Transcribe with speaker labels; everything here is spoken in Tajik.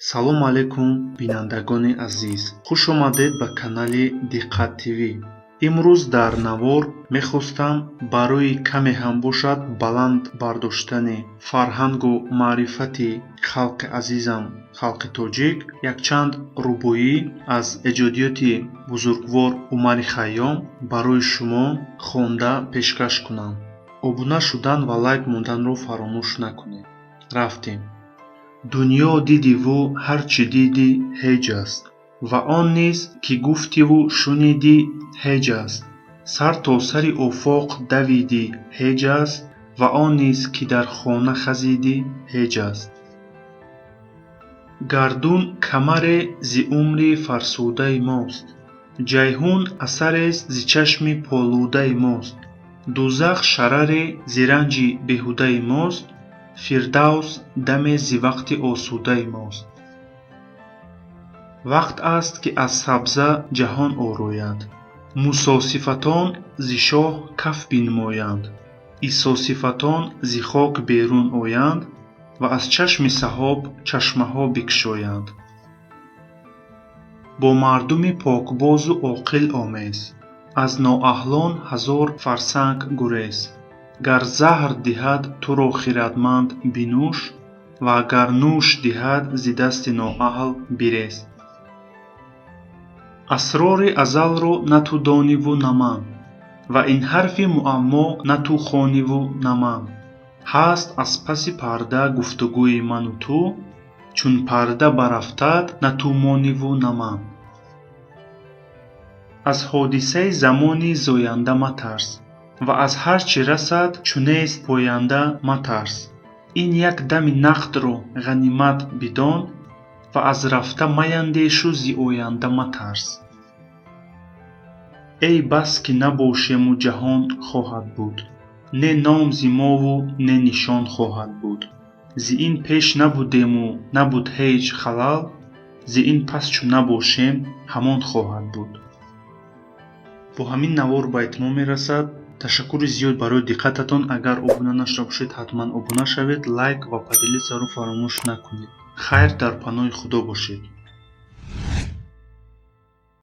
Speaker 1: Салом алейкум, бинандагони азиз, хуш омадед ба канали Диққат ТВ. Имрӯз дар навор мехостам барои каме ҳам бошад баланд бардоштани фарҳангу маърифати халқи азизам, халқи тоҷик, якчанд рубоӣ аз эҷодиёти бузургвор Умари Хайём барои шумо хонда пешкаш кунам. Обуна шудан ва лайк монданро фаромӯш накунед. Рафтем. Дунё дидиву ҳар чӣ дидӣ, ҳеҷ аст, ва он низ, ки гуфтиву шунидӣ, ҳеҷ аст. Сар то сари офоқ давидӣ, ҳеҷ аст, ва он низ, ки дар хона хазидӣ, ҳеҷ аст. Гардун камаре зи умри фарсудаи мост, Ҷайҳун асарест зи чашми полудаи мост, Дӯзах шараре зи ранҷи беҳудаи мост, Фирдавс даме зи вақти осудаи мост. Вақт аст, ки аз сабза ҷаҳон орояд, Мусосифатон зи шоҳ каф бинмоянд, Исосифатон зи хок берун оянд ва аз чашми саҳоб чашмаҳо бикшоянд. Бо мардуми покбозу оқил омез, аз ноаҳлон ҳазор фарсанг гурез. Гар заҳр диҳад туро хирадманд, бинӯш, ва агар нӯш диҳад, зи дасти ноаҳл бирез. Асрори азалро на ту дониву на ман, ва ин ҳарфи муаммо на ту хониву на ман. Ҳаст аз паси парда гуфтугӯи ману ту, чун парда барафтад, на ту мониву на ман. Аз ҳодисаи замони зоянда матарс ва аз ҳар чӣ расад, чу нест поянда матарс. Ин як дами нақдро ғанимат бидон ва аз рафта маяндешу зи оянда матарс. Эй бас ки набошему ҷаҳон хоҳад буд, не ном зи мову не нишон хоҳад буд. Зи ин пеш набудему набуд ҳеҷ халал, зи ин пас чу набошем, ҳамон хоҳад буд. Бо ҳамин навор ба итмом мерасад. Ташаккури зиёд барои диққататон. Агар обуна нашуда бошед, ҳатман обуна шавед, лайк ва поделиться ро фаромӯш накунед. Хайр, дар паноҳи Худо бошед.